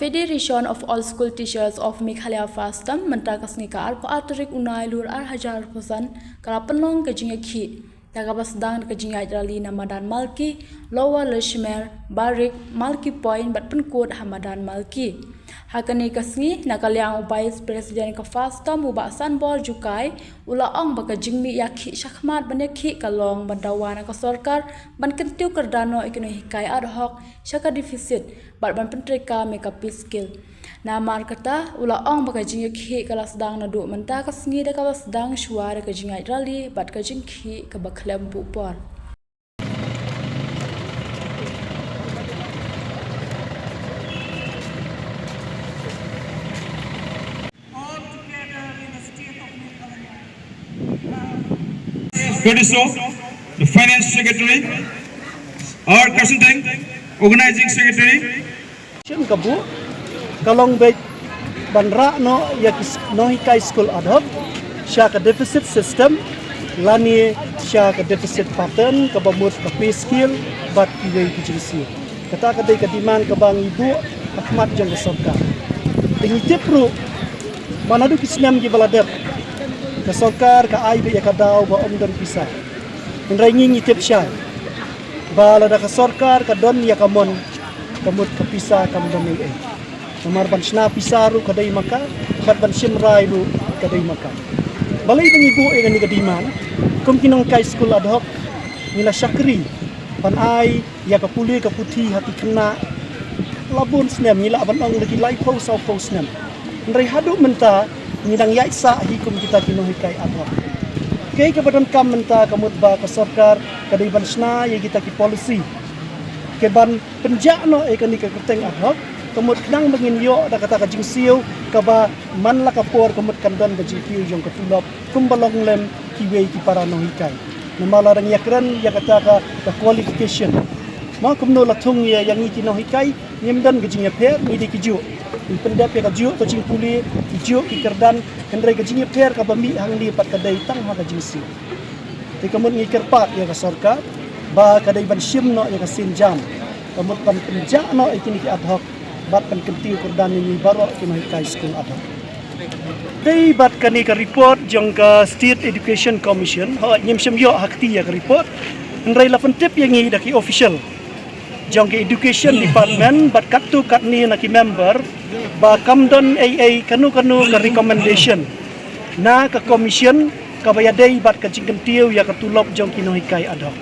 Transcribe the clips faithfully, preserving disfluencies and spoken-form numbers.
Federation of All School Teachers of Meghalaya, FASTAM, mynta ka sngi ka arphew ar tarik u Nailur ar hajar arphew san ka la pynlong ka jingïakhih da kaba sdang da ka jingïaid rally na madan Malki, Lower Leshmer, Barik, Malki Point bad pynkut ha madan Malki. Ha kane ka sngi, na ka liang u Vice President ka FASTAM u Bah Sanbor Jukai u la ong ba ka jingmih ïakhih shakhmat ban ïakhih ka long ban dawa na ka sorkar ban kyntiew kyrdan noh ïa ki nonghikai ad hoc sha ka deficit bad ban pyntreikam ïa ka pay scale. Namar kata, u la ong ba ka jingïakhih ka la sdang naduh mynta ka sngi da kaba sdang shuwa da ka jingïaid rally bad ka jingkhih kaba khlem buh por. Kyrduh, the Finance Secretary, R Karsenteng, Organizing Secretary. Shin ka buh ka long beit ban rah noh ïa ki s-, nonghikai skul ad hoc sha ka deficit system lane sha ka deficit pattern kaba mut ka pay scale bad kiwei ki jingsiew. Kata ka dei ka demand kaba ngi buh ha khmat jong ka sorkar. Te ngi tip ruh ba naduh ki snem kiba la dep ka sorkar ka ai beit ïa ka daw ba ym don pisa. Hynrei ngi ngi tip shai ba lada ka sorkar ka don ïa ka mon, ka mut ka pisa kam don ei ei. Namar ban shna pisa ruh ka dei ma ka, bad ban shim rai ruh ka dei ma ka. Balei ba ngi buh ïa kane ka demand? Kum ki nonghikai skul ad hoc ngi la shakri ban ai ïa ka pule ka puthi ha ki khynnah la bun snem, ngi lah ban ong da ki laiphew sawphew snem. Hynrei haduh mynta ngi dang ïaid sah hi kum kita ki nonghikai ad hoc. Kaei kaba donkam mynta ka mut ba ka sorkar ka dei ban shna ïa kita ki policy kiban pynjah noh ïa kane ka kyrteng ad hoc, ka mut khnang ba ngin ïoh da kata ka jingsiew kaba man la ka por ka mut kan don ka jingkiew jong ka tulop kumba long lem kiwei ki para nonghikai. Namar la dang ïakren ïa kata ka, ka qualification. Ma kumno la thung ïa, ïa ngi ki nonghikai, ngim don ka jingïapher, ngi dei kijuh. Ngi pyndep ïa kajuh ka jingpule, kijuh ki kyrdan, hynrei ka jingïapher kaba mih hangne pat ka dei tang ha ka jingsiew. Te ka mut ngi kyrpad ïa ka sorkar ba ka dei ban shim noh ïa ka sienjam, ka mut ban pynjah noh ïa kine ki ad hoc bad ban kyntiew kyrdan ïa ngi baroh ki nonghikai skul ad hoc. Dei bad kane ka report jong ka State Education Commission, hooid ngim shym ïoh ha kti ïa ka report. Hynrei la pyntip ïa ngi da ki official jong ka Education Department bad katto katne na ki member ba kam don ei ei kano kano ka recommendation na ka commission kaba ïadei bad ka jingkyntiew ïa ka tulop jong ki nonghikai ad hoc.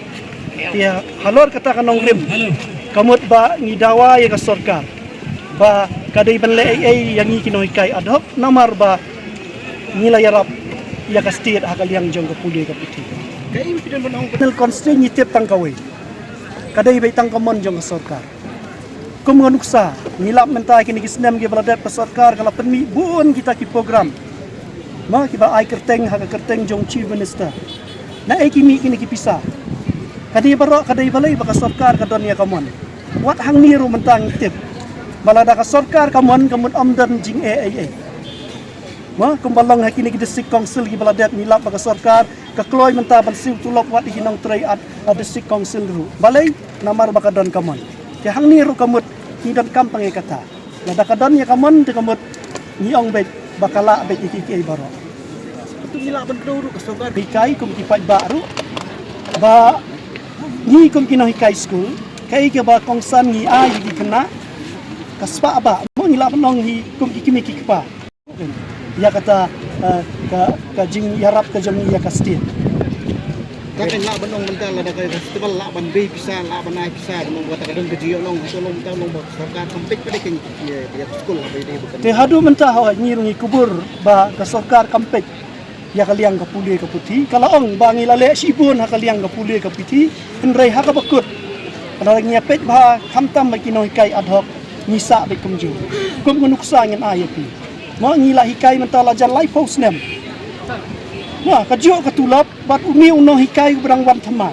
Te halor kata ka nongrim, ka mut ba ngi dawa ïa ka sorkar ba ka dei ban leh ei ei ïa ngi ki nonghikai ad hoc namar ba ngi la ïarap ïa ka state ha ka liang jong ka pule ka puthi. Ka Independent ban ong panel constituency ngi tip tang kawei. Ka dei beit tang ka mon jong ka sorkar. Kum nga nuksa, ngi lap mynta kine ki snem kiba la dep ka sorkar ka la pynmih bun kita ki program. Ma kiba ai kyrteng ha ka kyrteng jong Chief Minister. Na ei ki mih kine ki pisa? Ka dei baroh ka dei balei ba ka sorkar ka don ïa ka mon. Wat hangne ruh mynta ngi tip ba lada ka sorkar ka mon ka mut ym don jingeh ei ei. Ma kumba long ha kine ki district council kiba la dep ngi lap ba ka sorkar ka kloi mynta ban siew tulop wat ïa ki nongtrei at, ah, district council ruh. Balei? Namar ba ka don ka mon. Te hangne ruh ka mut ngi donkam tang ïa kata. Lada ka don ïa ka mon te ka mut ngi ong beit ba ka lah beit ïa kiei kiei baroh. Te ngi lah ban kdew ruh ka sorkar. Hikai kum ki paidbah ruh ba ngi kum ki nonghikai skul, kaei kaba kongsan ngi ai ïa ki khynnah ka spah bah. Mo ngi lah ban ong hi kum ki kmie ki kpa. Ïa kata, eh, ka, ka jingïarap ka jong ngi ïa ka state. Ka kan lah ban ong mynta lada ka festival lah ban bei pisa, lah ban ai pisa, ban ong kata ka don ka jingïohnong, ka ong mynta ong ba ka sorkar kam peit pat ïa ka, ïa, ïa ka skul lah ba ïadei ba kan. Te haduh mynta hooid ngi ruh ngi kubur ba ka sorkar kam peit ïa ka liang ka pule ka puthi. Ka la ong ba ngi la leh shibun ha ka liang ka pule ka puthi. Hynrei ha kaba kut lada ngi ïa peit bha khamtam ba ki nonghikai ad hoc ngi sah beit kumjuh. Kum nga nuksa ngin ai ïa phi. Mo ngi la hikai mynta la jan laiphew snem. Mo kajuh ka tulop bad une u nonghikai uba dang wan thymmai.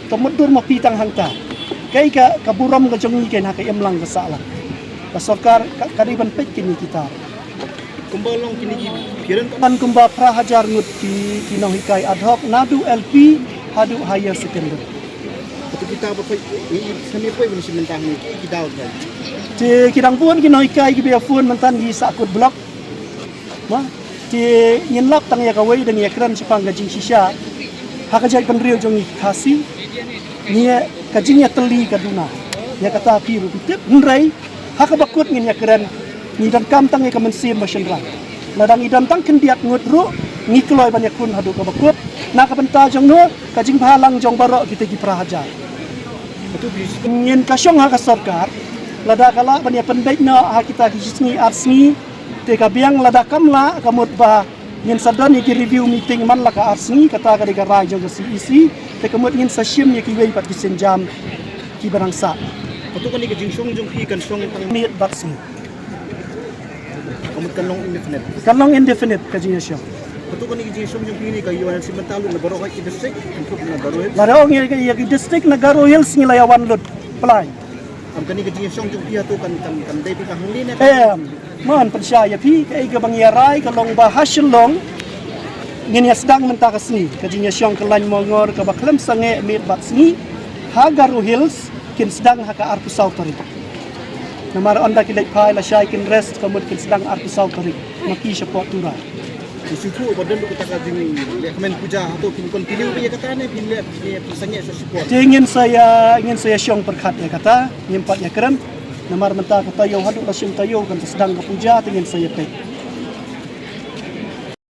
Ka mutdur ma phi tang hangta. Kaei ka, ka burom ka jong ngi kein ha ka imlang ka sahlang. Ka sorkar ka, ka dei ban peit kine kita. Kumba long kine ki parent kan kumba phra hajar ngut ki, ki nonghikai ad hoc naduh L P haduh higher secondary. Katu Kita ba poi, ni sami poi ban shi mynta ni ki ki daw kai. Te ki dang bun ki nonghikai kiba ïa phone mynta ki Sahkut Block. Ma, te ngin lap tang ïa kawei da ngi ïa kren shaphang ka jingshisha ha ka jaitbynriew jong ngi Khasi. Ngi ïa ka jingïatylli ka duna. Ïa kata phi ruh phi tip, hynrei ha kaba kut ngin ïa kren, ngi donkam tang ïa ka mynsiem ba shynrang. Lada ngi don tang khyndiat ngut ruh, ngi kloi ban ïakhun haduh kaba kut. Na ka bynta jong no, ka jingbhalang jong baroh kita ki para hajar. Ngin ka shong ha ka sorkar, lada ka lah ban ïa pynbeit noh ha kita ki shi sngi ar sngi, te ka biang, lada kam lah, ka mut ba ngin sa don ïa ki review meeting man la ka ar sngi, kata ka dei ka rai jong ka C E C, te ka mut ngin sa shim ïa kiwei pat ki sienjam kiba nang sah. Hato kane ka jingshong jong phi kan shong tang miet bad sngi? Ka mut kan long indefinite. Kan long indefinite ka jingïashong. Hato kane ka jingshong jong phi ni ka ïoh na shi mynta lut na baroh ki district, kan tup na baroh. Lada ong ïa ki district na Garo Hills ngi la ïa wan lut. Pynlait. Am kane ka jingïashong jong phi hato kan, kan, kan dei phi ka hangne ne? Em, man pynshai ïa phi, kaei kaba ngi ïa rai ka long ba ha Shillong ngin ïa sdang mynta ka sngi ka jingïashong ka lain mongor kaba khlem sangeh miet bad sngi. Ha Garo Hills kin sdang ha ka arphew saw tarik. Namar ynda ki leit phai lashai kin rest, ka mut kin sdang arphew saw tarik. Ma ki shapoh Tura. Ki shu thuh ba don kata ka jingleh kmen puja, hato kin continue ïa kata ne kin leh, kin sangeh sa support? Te ngin sa ïa, ngin sa ïashong pyrkhat ïa kata, ngim pat ïakren. Namar mynta ka taïew haduh la shim taïew kan sa sdang ka puja, te ngin sa ïapeit.